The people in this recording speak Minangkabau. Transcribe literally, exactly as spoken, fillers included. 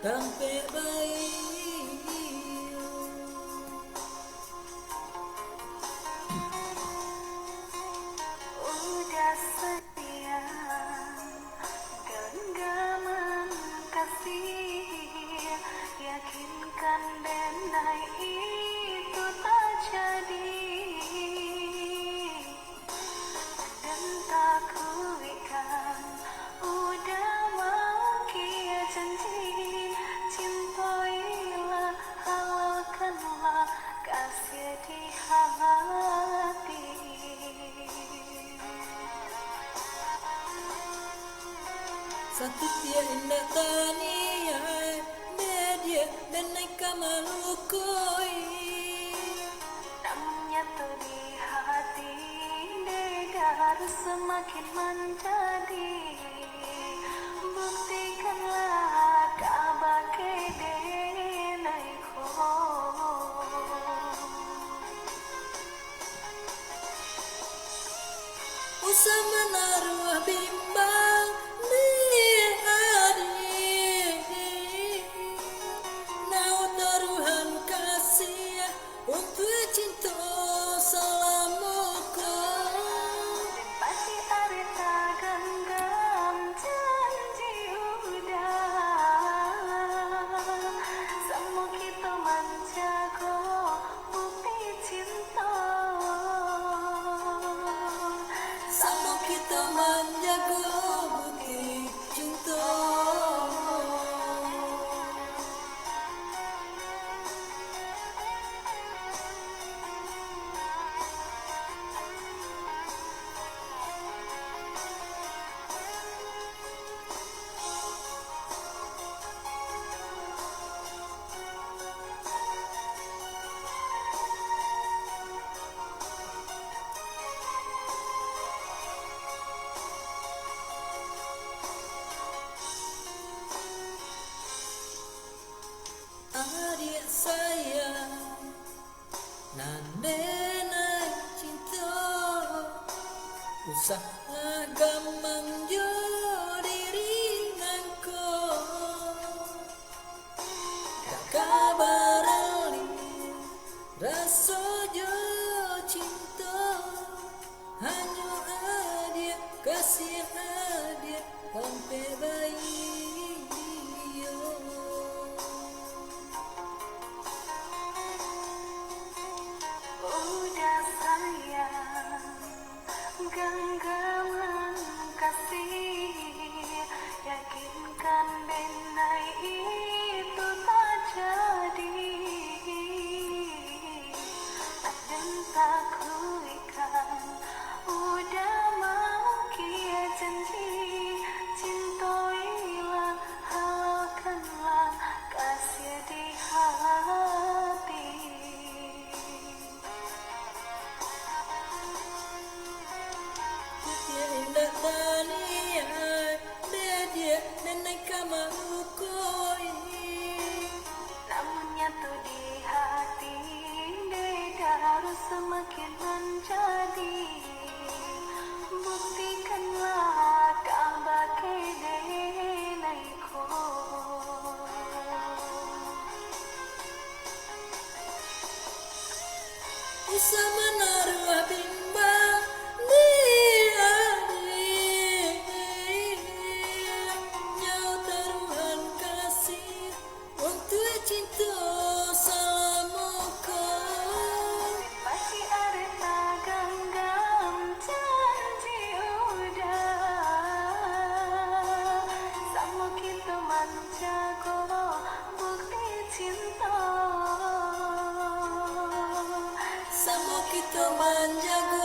tampek baiyo. Udah sayang, genggaman kasih, yakinkan denai itu tak jadi. Dan takuikan udah mangkia janji, cintoilah, halalkanlah kasih di hati. Satitiak indak taniaik, dek diak denai ka malukoi. Namun nyatu di hati, dek daru samakin manjadi. Buktikanlah kabake denai ko. Usah manaruah bimbang, dek adiak. Nau taruhan kasih untuak cinto salamo ko. Pasti areta ganggam janji udah. Samo kito manjago bukti cinto. Samo kito manjago bukti cinto. Adiak sayang, nan denai cinto, usahlah gamang jo diri nangko. Dak ka baralih raso jo cinto, hanyo adiak, kasih adiak, tampek baiyo. Udah sayang, ganggaman kasih, yakinkan denai itu tak jadi. Aden takuikan udah mangkia janji, cintoilah, halalkanlah kasih di hati. Satitiak indak taniaik, dek diak denai ka malukoi. Namun nyatu di hati, dek daru samakin manjadi. Buktikanlah kabake denai ko. Usah manaruah bimbang, dek adiak. Nyo taruhan kasih untuak cinto salamo ko. Pasti areta ganggam janji udah. Samo kito manjago bukti cinto. Samo kito manjago